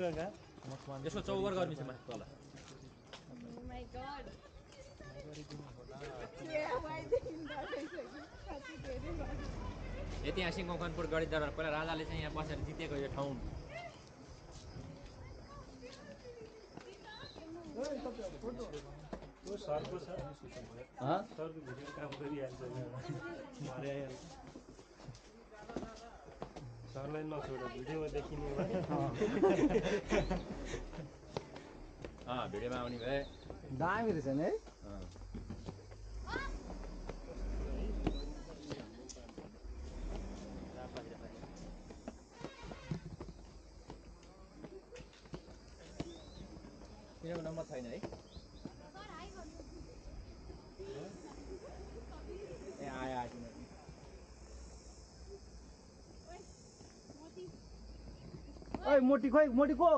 गएका यसको चौबर गर्नु छ म तल माय गॉड ऐतिहासिक मकवानपुर गढी दरबार पहिला राजाले चाहिँ यहाँ बसेर जितेको यो ठाउँ सरको छ सरको भिडियो काम गरिहाल्छ सरलाई नछोड भिडियोमा देखिने भिडियोमा आउने भए दामी रहेछ नि है तिनीहरूको नम्बर छैन है ए आयो ओइ मोटी खोइ मोटी को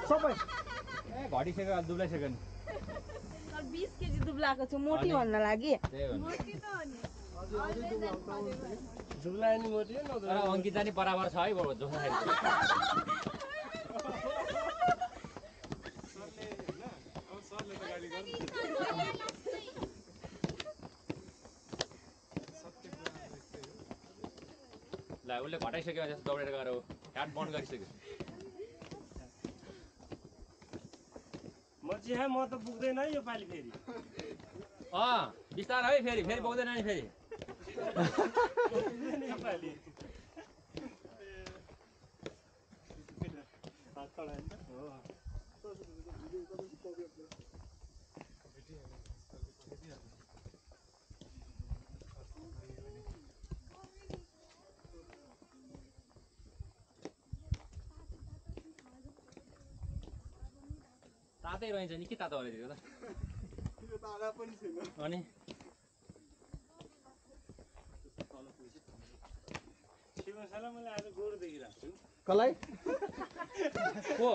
सबै ए घटिसक्यो दुब्लाइसक्यो नि 20 केजी दुब्लाएको छु मोटी भन्न लागि त्यही हो जुब्लायो नि मोटी तर अङ्किता नि बराबर छ है जोख्दाखेरि ल उसले घटाइसक्यो जस्तो दौडेर गएर ह्याट बन्द गरिसक्यो म त पुग्दैन है यो पालि फेरि बिस्तार है फेरि पुग्दैन नि फेरि यो पालि तातै रहन्छ नि के तातो होला त यो तारा पनि छैन अनि शिवशाला मैले आज गोरु देखिरहेको छु कलाई को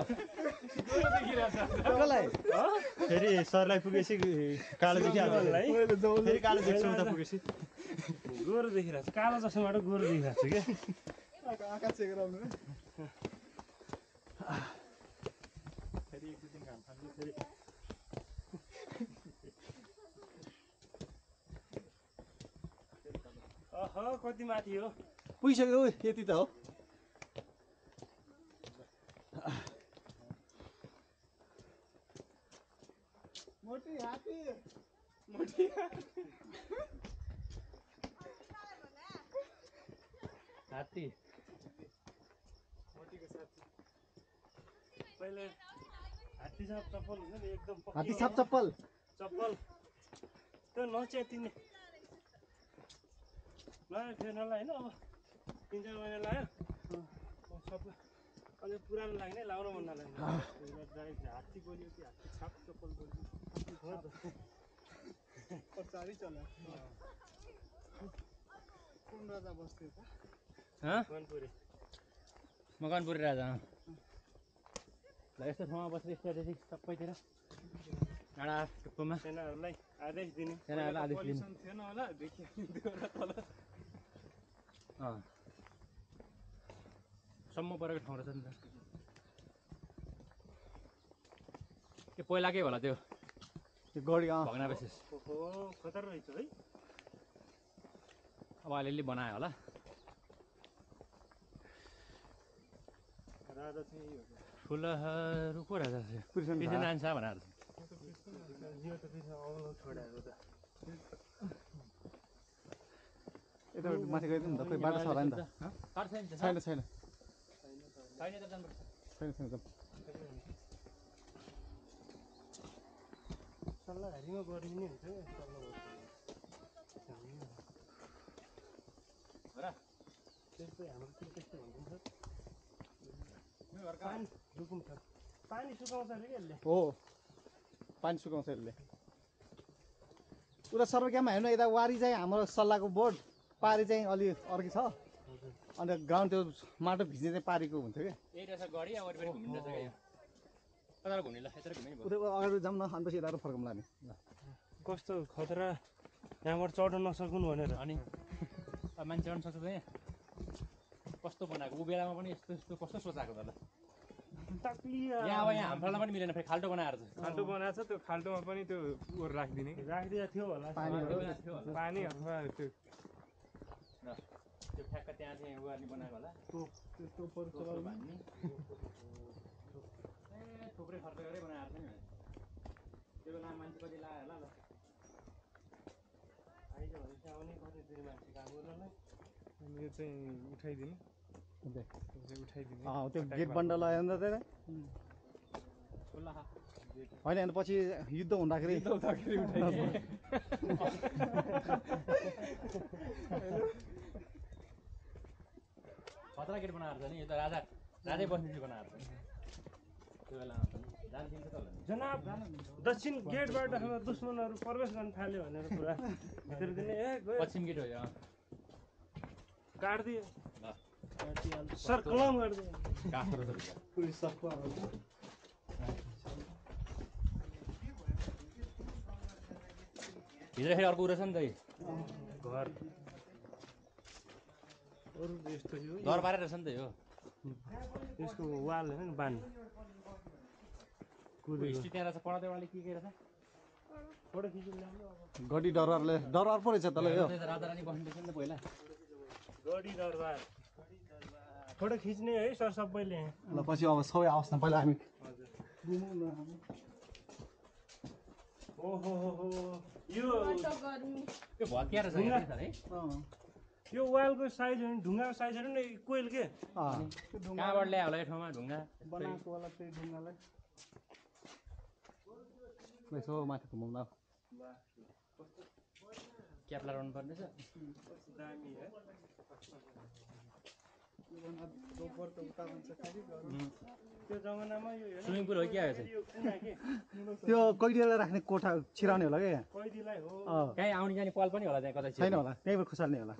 कलाई फेरि सरलाई पुगेपछि कालो देखिहाल्छ फेरि कालो देख्छु त पुगेपछि गोरु देखिरहेको छु कालो चस्माबाट गोरु देखिरहेको छु क्या आँखा चेक गराउनु फेरि एक दुई दिन घाम थाल्यो फेरि कति माथि हो पुगिसक्यो यति त हो मोटी हात्ती मोटी हात्ती मोटीको साथी पहिले हात्ती साप चप्पल हुन्छ नि एकदम हात्ती साप चप्पल चप्पल त्यो नच्यातिने लगायो फेर्नलाई होइन अब 3-4 महिना लगायो सबै अझै पुरानो लाग्ने लाउनु मन नलाग्ने हात्ती बोल्यो कि हात्ती छाप चप्पल बोल्यो हो त चारी चल्यो कुन राजा बस्थ्यो त मकवानपुरी राजा ल यस्तो ठाउँमा बसेर स्ट्राटेजिक सबैतिर डाँडा टुप्पोमा सेनाहरूलाई आदेश दिने सेनाहरूलाई आदेश दिने थिएन होला देखियो तल सम्म परेको ठाउँ रहेछ नि त के पहिलाकै होला त्यो गढी भग्नावशेष ओहो खतर रहेछ है अब अलिअलि बनायो होला राजा चाहिँ यही हो फुलहरू को राजा थियो कृष्ण नारायण भनेर जिउ त त्यसमा औलो छोडाएको त यता माथि गइदिउँ त कोही बाटो छ होला नि त छैन छैन छैन छैन त जानुपर्छ छैन छैन सल्लाह हारीमा गरिदिने हुन्छ क्या सल्लाह त्यस्तै हाम्रो त्यस्तै भनिदिन्छ पानी रुकुम छ पानी सुकाउँछ अरे यसले हो पानी सुकाउँछ यसले उता सर्वक्याममा हेर्नु यता वारी चाहिँ हाम्रो सल्लाहको बोर्ड पारी चाहिँ अलि अर्कै छ अन्त ग्राउन्ड त्यो माटो भिज्ने चाहिँ पारीको हुन्थ्यो क्या यही रहेछ गढी अब वरिपरि घुम्नु रहेछ क्या कता घुम्ने ल यता घुम्ने उता अगाडि जाऊँ न अनि पछि यता फर्कौँ लाने कस्तो खतरा यहाँबाट चढ्न नसकुन् भनेर अनि अब मान्छे चढ्न सक्छ त यहाँ कस्तो बनाएको ऊ बेलामा पनि यस्तो यस्तो कस्तो सोचाएको त ल तक्लिया यहाँ अब यहाँ हाम्रो पनि मिलेन फेरि खाल्टो बनाएर छ खाल्टो बनाएको छ त्यो खाल्टोमा पनि त्यो उयो राखिदिने कि राखिदिएको थियो होला पानी अथवा त्यो त्यो ठ्याक्क त्यहाँ चाहिँ उयो गर्ने बनाएको होला त्यस्तो पर्छ भन्ने थुप्रै खर्च गरेर बनाएको छ नि त्यो बेला मान्छे कति लाग्यो होला ल आइज भने चाहिँ आउने कति दिन मान्छे काम गर्नलाई यो चाहिँ उठाइदिने उठाइदिने त्यो गेट बन्द लगायो नि त त्यसलाई होइन अनि पछि युद्ध हुँदाखेरि खतरा गेट बनाएको छ नि यो त राजै बस्ने चाहिँ बनाएको छ त्यो बेलामा पनि जान दिन्छ त होला जनाब दक्षिण गेटबाट हाम्रो दुश्मनहरू प्रवेश गर्न थाल्यो भनेर पुरा भित्र दिने गयो पश्चिम गेट हो यो काट्दियो ल सर्कलम गरिदियो काठको रहेछ पुलिस सर्कल भित्र फेरि अर्को रहेछ नि त घर अरू यस्तो यो दर पारेर रहेछ नि त यो यसको वाल होइन बान्नु हिस्ट्री त्यहाँ रहेछ पढाउँदैवाले के रहेछ फोटो खिच्नु ल्याउनु गडी डरर पो रहेछ तल यो राजा रानी बस्नु रहेछ नि त पहिला गडी दरबार फोटो खिच्ने है सर सबैले ल पछि अब सबै आओस् न पहिला हामी ओहो हो यो गर्मी त्यो भत्किया रहेछ यहाँ है यो वालको साइज हो ढुङ्गाको साइज हेर्नु न कोइल के कहाँबाट ल्यायो होला यो ठाउँमा ढुङ्गा बनाएको होला त्यही ढुङ्गालाई यसो माथि घुमाउन क्याप्ला रहनु पर्ने छ दामी है त्यो जमानामा यो स्विमिङ पुल हो क्या यो चाहिँ यो कुना के त्यो कैदीलाई राख्ने कोठा छिराउने होला क्या कैदीलाई हो कहीँ आउने जाने पल पनि होला त्यहाँ कतै छैन होला त्यहीँबाट खुसाल्ने होला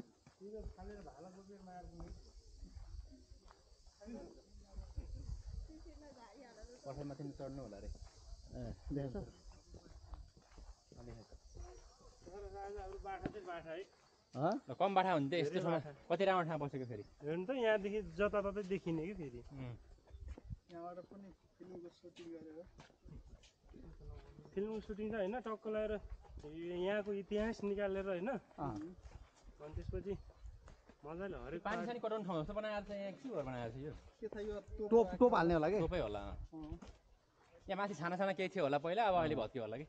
पठाइमाथि चढ्नु होला अरे देखेछ राजाहरू बाठा चाहिँ बाठा है कम बाठा हुन्थ्यो यस्तो ठाउँमा कति राम्रो ठाउँ बसेको फेरि हेर्नु त यहाँदेखि जताततै देखिने कि फेरि यहाँबाट पनि फिल्मको सुटिङ गरेर फिल्म सुटिङ त होइन टक्क लगाएर यहाँको इतिहास निकालेर होइन अनि त्यसपछि मजाले हरेक पानी सानी कटाउने ठाउँ जस्तो बनाएर चाहिँ यहाँ के भएर बनाएको छ यो के थाहा यो टोप हाल्ने होला कि टोपै होला यहाँ माथि साना साना केही थियो होला पहिला अब अहिले भत्कियो होला कि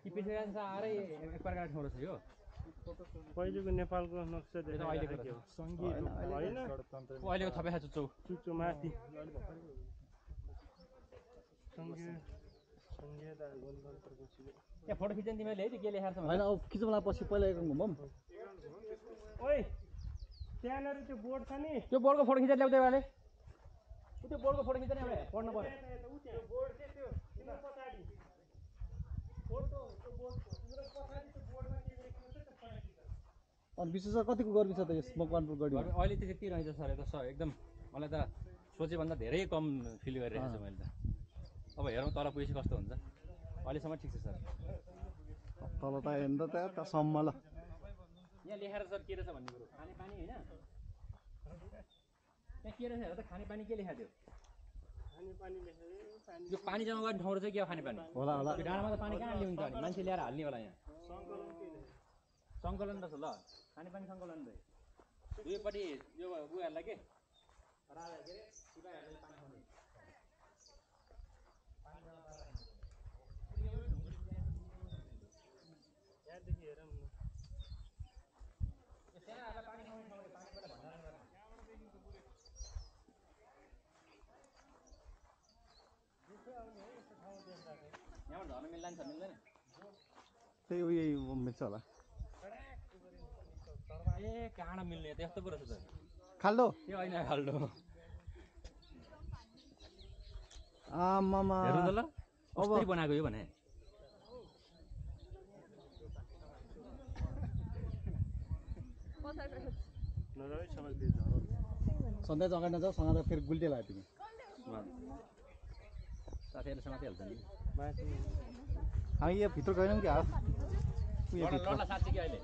पृथ्वीराज साह्रै एक प्रकारको ठाउँ रहेछ यो पहिलेको नेपालको नक्सा देखेर अहिलेको राखेको हो। होइन अहिलेको थपे खाँचो चौ चुच्चो माथि गणतन्त्रको छिटो यहाँ फोटो खिच्दैन तिमीले है त्यो के लेखाएको छ होइन अब खिचौँला पछि पहिला एक घुमाउँ ओइ त्यहाँनिर त्यो बोर्ड छ नि त्यो बोर्डको फोटो खिचेर ल्याउँदै वाले त्यो बोर्डको फोटो खिचेर एउटा पढ्नु पर्यो त्यो बोर्ड चाहिँ त्यो तिम्रो पछाडि फोटो त्यो बोर्डको तिम्रो पछाडि त्यो बोर्डमा के लेख्नु छ त्यो पढाइ अनि विशेष कतिको गर्मी छ त यस मकवानपुर गढी अहिले चाहिँ त्यति रहेछ सर यता सर एकदम मलाई त सोचेभन्दा धेरै कम फिल गरिरहेको छु मैले त अब हेरौँ तल पुगेपछि कस्तो हुन्छ अहिलेसम्म ठिक छ सर तल त हेर्नु त त्यहाँसम्म ल यहाँ लेखाएर सर के रहेछ भन्ने कुरो खाने पानी होइन त्यहाँ के रहेछ हेर त खाने पानी के लेखाएको थियो पानी लेखेर पानी यो पानी जम्मा गर्ने ठाउँ रहेछ क्या खाने पानी होला होला त्यो डाँडामा त पानी कहाँ ल्याउँछ अनि मान्छे ल्याएर हाल्ने होला यहाँ सङ्कलन के सङ्कलन रहेछ ल खाने पानी सङ्कलन रहे दुईपट्टि यो उयोहरूलाई के राजा के अरे सिपाहीहरूले पानी खाउने यहाँदेखि हेरौँ न सेनाहरूलाई पानी खाउने ठाउँले पानी पहिला भण्डारण गर्ने यहाँबाट झर्न मिल्दैन छ मिल्दैन त्यही उयो मिल्छ होला ए कहाँ मिल्ने त्यस्तो पो रहेछ त खाल्डो त्यो होइन खाल्डो आमामा हेर्नु त ल कसरी बनाएको यो भने नजाऊ सबै त्यो झरो सधैँ जग्गा नजाऊ सँग फेरि गुल्टे लाग्यो तिमी साथीहरूसँग हाल्छ नि माथि हामी यहाँ भित्र गएनौँ कि उयो भित्र लड्ला साँच्ची कि अहिले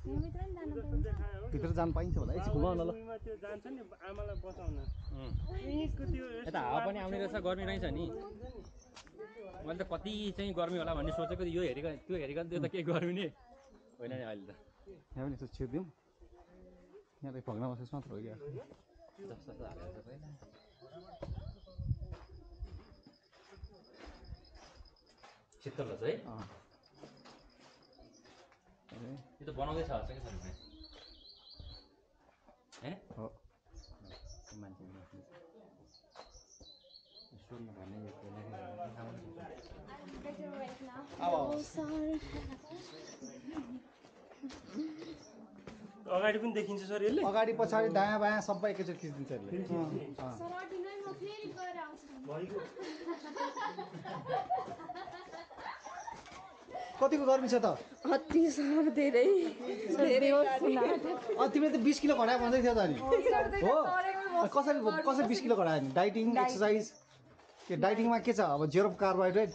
भित्र जानु पाइन्छ होला एकछिन घुमाउन ल भुइँमा त्यो जान्छ नि आमालाई बचाउन त्यो यता हावा पनि आउने रहेछ गर्मी रहेछ नि मैले त कति चाहिँ गर्मी होला भन्ने सोचेको यो हेरेको त्यो हेरेको त्यो त केही गर्मी नै होइन नि अहिले त यहाँ पनि यसो छिर्दिउँ यहाँ त भग्नावशेष मात्र हो क्या जस्तो हालेको छ पहिला शीतल रहेछ है यो त बनाउँदैछ होला के छ ए हो मान्छे सोध्नु भन्ने अगाडि पनि देखिन्छ सर यसले अगाडि पछाडि दायाँ बायाँ सबै एकैचोटि खिचिदिन्छ यसले कतिको गर्मी छ त अति साह्रो धेरै तिमीले त 20 किलो घटायो भन्दै थियो त नि हो कसरी 20 किलो घटायो नि डाइटिङ एक्सर्साइज के डाइटिङमा के छ अब जेरो कार्बोहाइड्रेट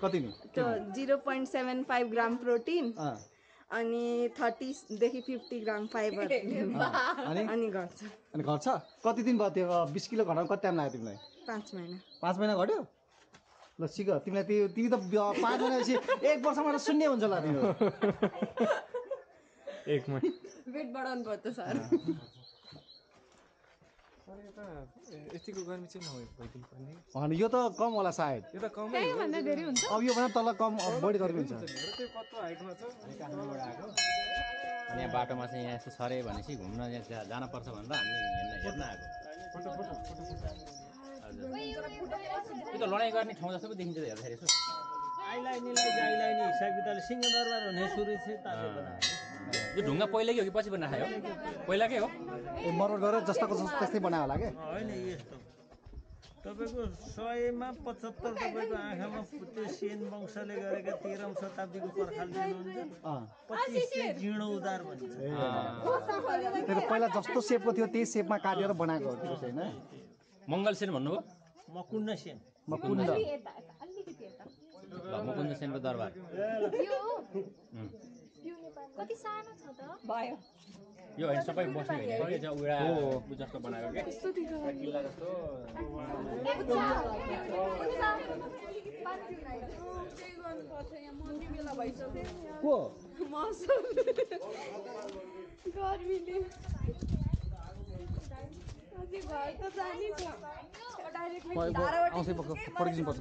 कति नि त्यो 0.75 ग्राम प्रोटिन अनि 30 देखि 50 ग्राम फाइबर अनि घट्छ अनि घट्छ कति दिन भयो त्यो 20 किलो घटाउन कति टाइम लाग्यो तिमीलाई 5 महिना 5 महिना घट्यो ल सिक तिमीलाई तिमी त 5 महिनापछि 1 वर्षमा त शून्य हुन्छ होला तिम्रो एक महिना वेट बढाउनु पर्छ सर यतिको गर्मी चाहिँ नभइदिनु पर्ने अनि यो त कम होला सायद यो त कमै भन्दा धेरै हुन्छ अब यो भन्दा तल कम बढी गर्मी हुन्छ त्यो कत्रो हाइटमा छ काठमाडौँबाट आएको अनि यहाँ बाटोमा चाहिँ यहाँ यसो सरे भनेपछि घुम्न यहाँ जानुपर्छ भनेर हामी हेर्न आएको हजुर यो त लडाइँ गर्ने ठाउँ जस्तो पो देखिन्छ हेर्दाखेरि यसो आइलाई नि हिसाब किताबले सिंहदरबार हुने सुरु चाहिँ तातो यो ढुङ्गा पहिलाकै हो कि पछि बनाएको हो पहिलाकै हो ए मर्मत गरेर जस्ताको त्यस्तै बनायो होला के होइन यस्तो तपाईँको 100मा 75 तपाईँको आँखामा त्यो सेन वंशले गरेका 13औं शताब्दीको पर्खाल दिनुहुन्छ 25 चाहिँ जीर्ण उदार भन्छ त्यो पहिला जस्तो सेपको थियो त्यही सेपमा काटेर बनाएको हो त्यो चाहिँ होइन मङ्गल सेन भन्नुभयो मकुण्ड सेन मकुण्ड ल मुकुन्द सेनको दरबार कति सानो छ त भयो यो होइन सबै बस्ने होइन कि उडा जस्तो बनाएको क्या किल्ला जस्तो को गर्मीले घर त जाने आउँछ पड्किनु पर्छ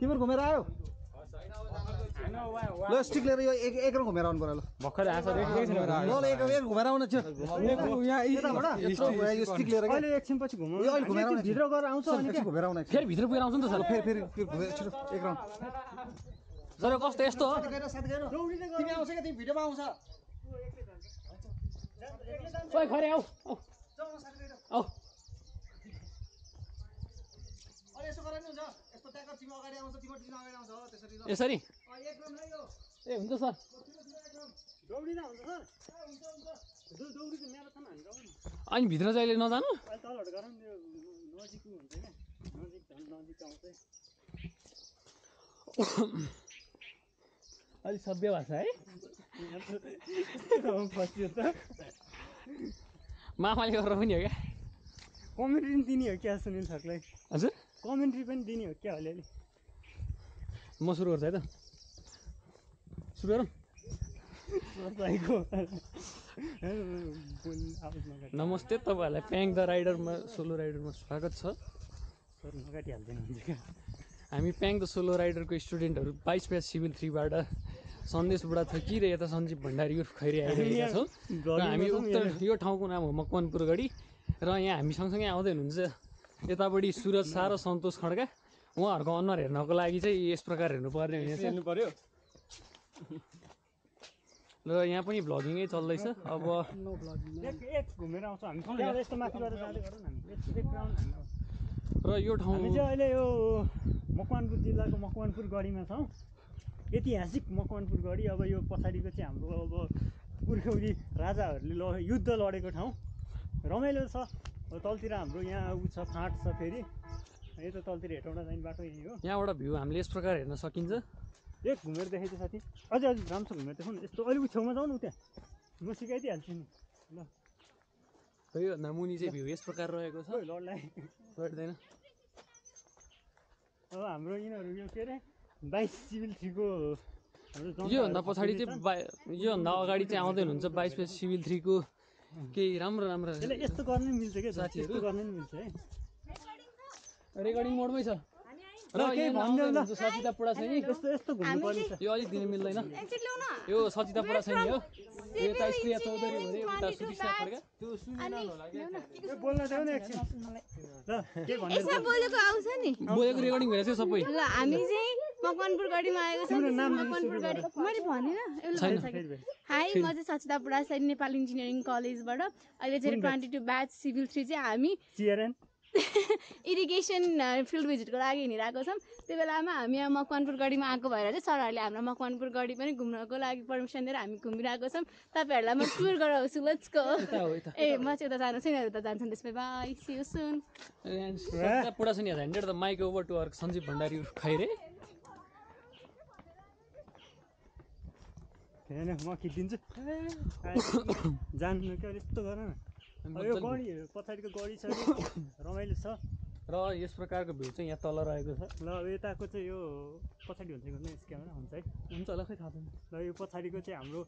तिम्रो घुमेर आयो ल स्टिक लिएर यो एक रङ घुमेर आउनु पर्यो ल भर्खर आएको छ एकैछिन ल एक घुमेर आउनु छ यो स्टिक लिएर अहिले एकछिन पछि घुमाउँ यो अहिले घुमेर आउनु भित्र गएर आउँछ अनि एकछिन घुमेर आउनु फेरि भित्र पुगेर आउँछ नि त सर फेरि घुमेर छिटो एक राउन्ड सर कस्तो यस्तो हो तिमी आउँछ क्या तिमी भिडियोमा आउँछ ओइ खरे आऊ आऊ अनि यसो गरे नि हुन्छ यस्तो ट्याक्क तिमी अगाडि आउँछ तिम्रो टिम अगाडि आउँछ हो त्यसरी ल यसरी एक राउन्ड है यो ए हुन्छ सर दौडिँदा हुन्छ सर दौडी त म्याराथन हान्छ अनि भित्र चाहिँ अहिले नजानु अहिले तलबाट गरौँ त्यो नजिक हुन्छ क्या नजिक आउँछ अलिक सभ्य भाषा है फस्यो त मामाले गरेर पनि हो क्या कमेन्ट्री पनि दिने हो क्या सुनिल सरलाई हजुर कमेन्ट्री पनि दिने हो क्या अलिअलि म सुरु गर्छु है त सुरु गरौँ नमस्ते तपाईँहरूलाई प्याङ द राइडरमा सोलो राइडरमा स्वागत छ सर नकाटिहाल्दैन हुन्छ क्या हामी प्याङ द सोलो राइडरको स्टुडेन्टहरू 22 ब्याच सिभिल 3बाट सन्देश बुढा थकी र यता सञ्जीव भण्डारी उर्फ खैरी आइरहेका छौँ र हामी उक्त यो ठाउँको नाम हो मकवानपुर गढी र यहाँ हामी सँगसँगै आउँदै हुनुहुन्छ यतापट्टि सुरज शाह र सन्तोष खड्का उहाँहरूको अनुहार हेर्नको लागि चाहिँ यस प्रकार हेर्नुपर्ने हुनेछ हेर्नु पर्यो र यहाँ पनि भ्लगिङै चल्दैछ अब एक घुमेर आउँछ हामी त्यहाँ यस्तो माथि गएर जाँदै गरौँ न हामी एक राउन्ड र यो ठाउँ हामी चाहिँ अहिले यो मकवानपुर जिल्लाको मकवानपुर गढीमा छौँ ऐतिहासिक मकवानपुर गढी अब यो पछाडिको चाहिँ हाम्रो अब पुर्खौली राजाहरूले युद्ध लडेको ठाउँ रमाइलो छ। अब तलतिर हाम्रो यहाँ उ छ फाँट छ फेरि यता तलतिर हेटौँडा जाने बाटो यही हो। यहाँबाट भ्यू हामीले यस प्रकार हेर्न सकिन्छ। एक घुमेर देखाइदियो साथी अझै राम्रो छ घुमेर देखाउनु यस्तो अलिक छेउमा जाउँ न उता म सिकाइदिइहाल्छु नि ल। योभन्दा मुनि चाहिँ भ्यू यस प्रकार रहेको छ। लड्लाई लड्दैन। अब हाम्रो यिनीहरू यो के अरे 22 सिभिल 3 को योभन्दा पछाडि चाहिँ योभन्दा अगाडि चाहिँ आउँदै हुनुहुन्छ 22 सिभिल 3 को केही राम्रो राम्रो यसले यस्तो गर्न नि मिल्छ क्या साथीहरू गर्न नि मिल्छ है। रेकर्डिङ मोडमै छ र केही भन्दैन ल सचिता पुरा छैन यस्तो यस्तो घुम्नु पर्ने छ। यो अलिक दिन मिल्दैन। यो सचिता पुरा छैन हो यो त स्त्रिया चौधरी भरे उता सुदिक्षा पड्का त्यो सुनिन होला के बोल्न देऊ न एकछिन ल के भन्दै यसमा बोलेको आउँछ नि बोलेको रेकर्डिङ भइरहेछ सबै। ल हामी चाहिँ मकवानपुर गढीमा आएको छौँ। मकवानपुर गढी मैले भनेन हाई म चाहिँ सचिता पुरासै नेपाल इन्जिनियरिङ कलेजबाट अहिले चाहिँ 22 ब्याच सिभिल 3 चाहिँ हामी चियरन इरिगेसन फिल्ड भिजिटको लागि हिँडिरहेको छौँ। त्यो बेलामा हामी यहाँ मकवानपुर गढीमा आएको भएर चाहिँ सरहरूले हाम्रो मकवानपुर गढी पनि घुम्नको लागि पर्मिसन दिएर हामी घुमिरहेको छौँ। तपाईँहरूलाई म टुर गराउँछु लेट्स गो। ए म चाहिँ उता जानु छैन उता जान्छन् त्यसमै bye see you soon. Sachita पुरा छैन handed the mic over to our Sanjeev Bhandari Khaire. हेर्न म खिचिदिन्छु जान्नु क्या यस्तो गर न। यो गढीहरू पछाडिको गढी छ रमाइलो छ र यस प्रकारको भ्यू चाहिँ यहाँ तल रहेको छ। ल यताको चाहिँ यो पछाडि हुन्छ गर्नु यस क्यामेरा हुन्छ है हुन्छ होला खै थाहा छैन। ल यो पछाडिको चाहिँ हाम्रो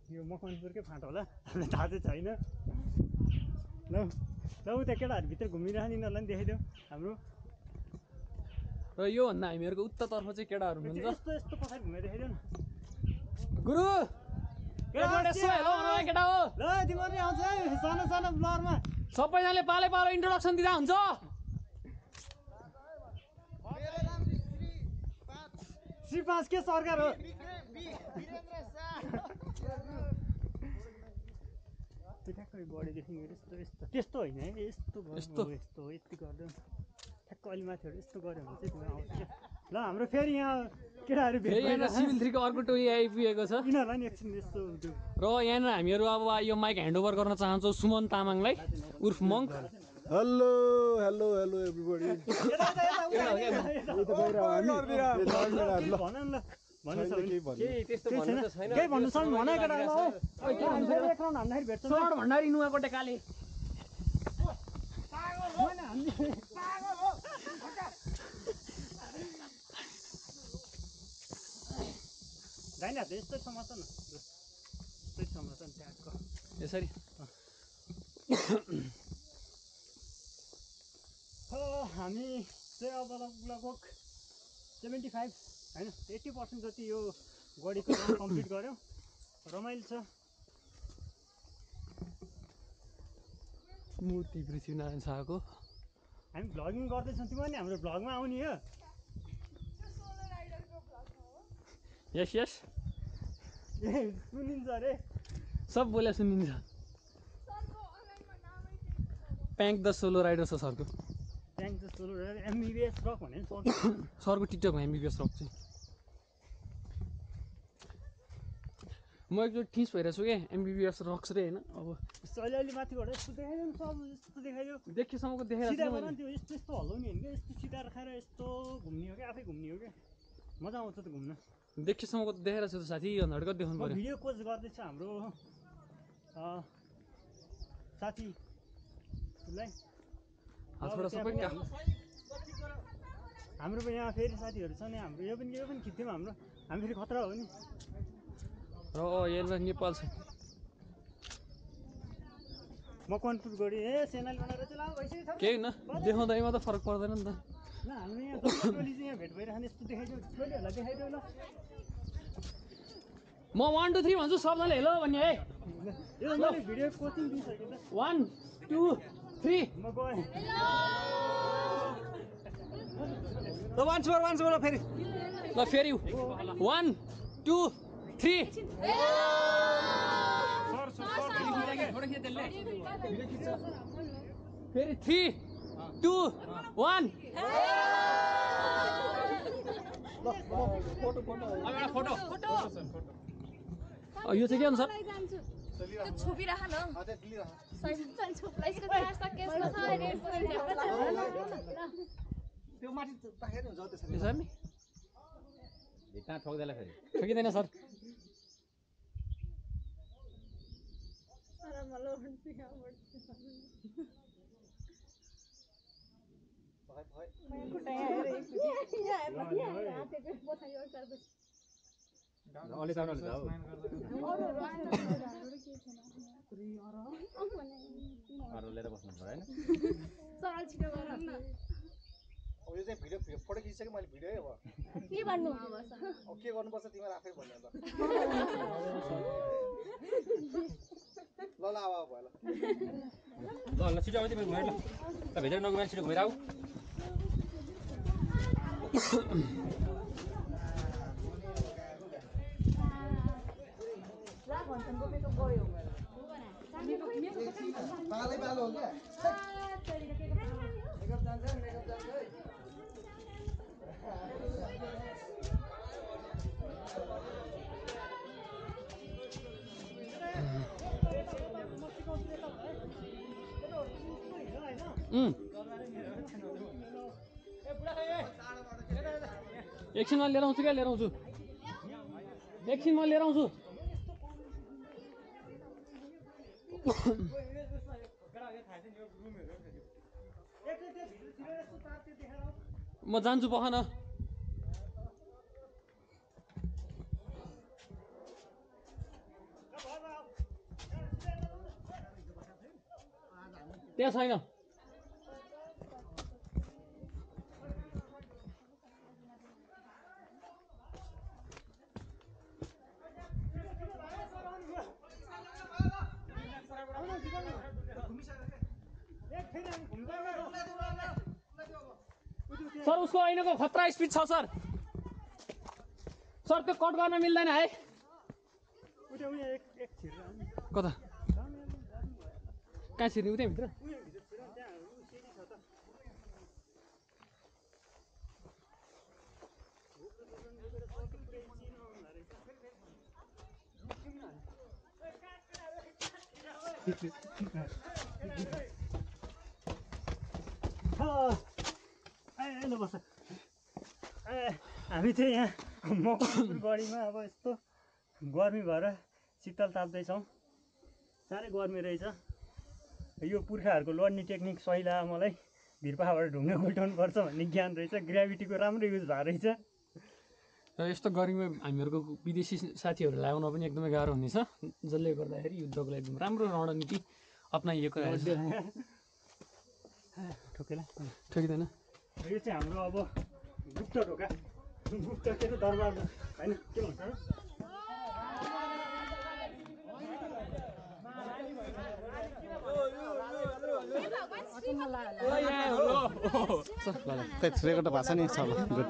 यो मकवानपुरकै फाँट होला हामीलाई थाहा चाहिँ छैन। ल ल उता केटाहरू भित्र घुमिरहने यिनीहरूलाई पनि देखाइदेऊ हाम्रो। र योभन्दा हामीहरूको उत्तरतर्फ चाहिँ केटाहरू हुनुहुन्छ। यस्तो यस्तो पछाडि घुमेर देखाइदेऊ न गुरु हेलो केटा हो ल तिमीहरू आउँछ है सानो सानो ब्लरमा सबैजनाले पाले पालो इन्ट्रोडक्सन दिँदा हुन्छ। श्री 5 के सरकार हो ठ्याक्कै बढीदेखि यस्तो यस्तो त्यस्तो होइन है यस्तो यस्तो यस्तो यति गर्दै ठ्याक्क अलि माथिबाट यस्तो गऱ्यो भने चाहिँ तिमीहरू आउँछ क्या। ल हाम्रो फेरि यहाँ केटाहरू भेट सिभिल 3 को अर्को टोली आइपुगेको छ यिनीहरूलाई नि एकछिन यस्तो र यहाँनिर हामीहरू अब यो माइक ह्यान्डओभर गर्न चाहन्छौँ सुमन तामाङलाई उर्फ monk. Hello hello hello everybody. भन न भन्नु त्यस्तो भन्नु त छैन केही भन्नु छ भने भन्दाखेरि भेट्छ सर भण्डारी नुवाकोटे काले जाइन यस्तै समात न यस्तै समात ट्यागको यसरी हामी चाहिँ अब लगभग 75 होइन 80% जति यो गढीको कम्प्लिट गऱ्यौँ। रमाइलो छ। मूर्ति पृथ्वीनारायण शाहको हामी भ्लगिङ गर्दैछौँ तिमीहरू नि हाम्रो भ्लगमा आउने हो। यस यस ए सुनिन्छ अरे सब बोले सुनिन्छ। प्याङ्क द सोलो राइडर छ सरको। Tank the solo rider MBBS rock भने सरको टिकटकमा एमबिबिएस रक चाहिँ म एकचोटि ठिस भइरहेको छु क्या एमबिबिएस रक्स रे होइन। अब अलिअलि माथिबाट यस्तो देखाइदियो नि सब यस्तो देखाइदियो देखिसम्मको देखाइरहेको सिधा भन त्यो यस्तो यस्तो हल्लाउने होइन क्या यस्तो सिधा राखेर यस्तो घुम्ने हो क्या आफै घुम्ने हो क्या मजा आउँछ त घुम्न। देखिसम्मको त देखाइरहेको छु त साथी यो हड्का देखाउनु म पऱ्यो। भिडियो कोच गर्दैछ हाम्रो साथीलाई हातबाट सबै हाम्रो यहाँ फेरि साथीहरू छ नि हाम्रो यो पनि खिच्थ्यौँ हाम्रो हामी फेरि खतरा हो नि। र यहाँनिर नेपाल छ मकवानपुर गढी ए सेनाली बनाएर चाहिँ लाऊ भइसक्यो केही न देखाउँदैमा त फरक पर्दैन नि त। ल हाम्रो यहाँ टोली चाहिँ यहाँ भेट भइरहने यस्तो देखाइदियो टोलीहरूलाई देखाइदियो ल म 1 2 3 भन्छु सबैले हेलो भन्ने है। यो मैले भिडियो कोचिङ दिइसकेँ त 1 2 3 म गएँ ल वान्स मोर फेरि ल फेरि 1 2 3 फेरि 3 2 1 यो चाहिँ के अनुसार छोपिराख न त्यो माथि राखेर हुन्छ त्यसरी सर नि भित्ता ठोक्दैला फेरि ठोकिँदैन सर अलि जाऊ अरू लिएर बस्नु पर्यो होइन अब यो चाहिँ भिडियो फोटो खिचिसक्यो मैले भिडियो अब के भन्नु अब के गर्नुपर्छ तिमीहरू आफै भन्नु त ल ल अब भयो ल छिटो आउँदै घुमेर ल भित्र नगुमेर छिटो घुमेर आऊ पालै पालो हो क्या एकछिनमा लिएर आउँछु क्या लिएर आउँछु एकछिनमा लिएर आउँछु म जान्छु पखन त्यहाँ छैन सर उसको ऐनाको खतरा स्पिड छ सर सर त्यो कट गर्न मिल्दैन है कता कहाँ छिर्ने उतै भित्र हामी चाहिँ यहाँ मकवानपुरगढीमा अब यस्तो गर्मी भएर शीतल ताप्दैछौँ साह्रै गर्मी रहेछ यो पुर्खाहरूको लड्ने टेक्निक सहिला मलाई भिरपाबाट ढुङ्गा गुल्टाउनु पर्छ भन्ने ज्ञान रहेछ ग्राभिटीको राम्रो युज भएको रहेछ र यस्तो गर्मीमा हामीहरूको विदेशी साथीहरूलाई ल्याउन पनि एकदमै गाह्रो हुनेछ जसले गर्दाखेरि युद्धको लागि एकदम राम्रो रणनीति अप्नाइएको ठोकिँदैन यो चाहिँ हाम्रो अब गुप्त ढोका गुप्त के त दरबार होइन के भन्छ रेकर्ड भएको छ नि छ गुड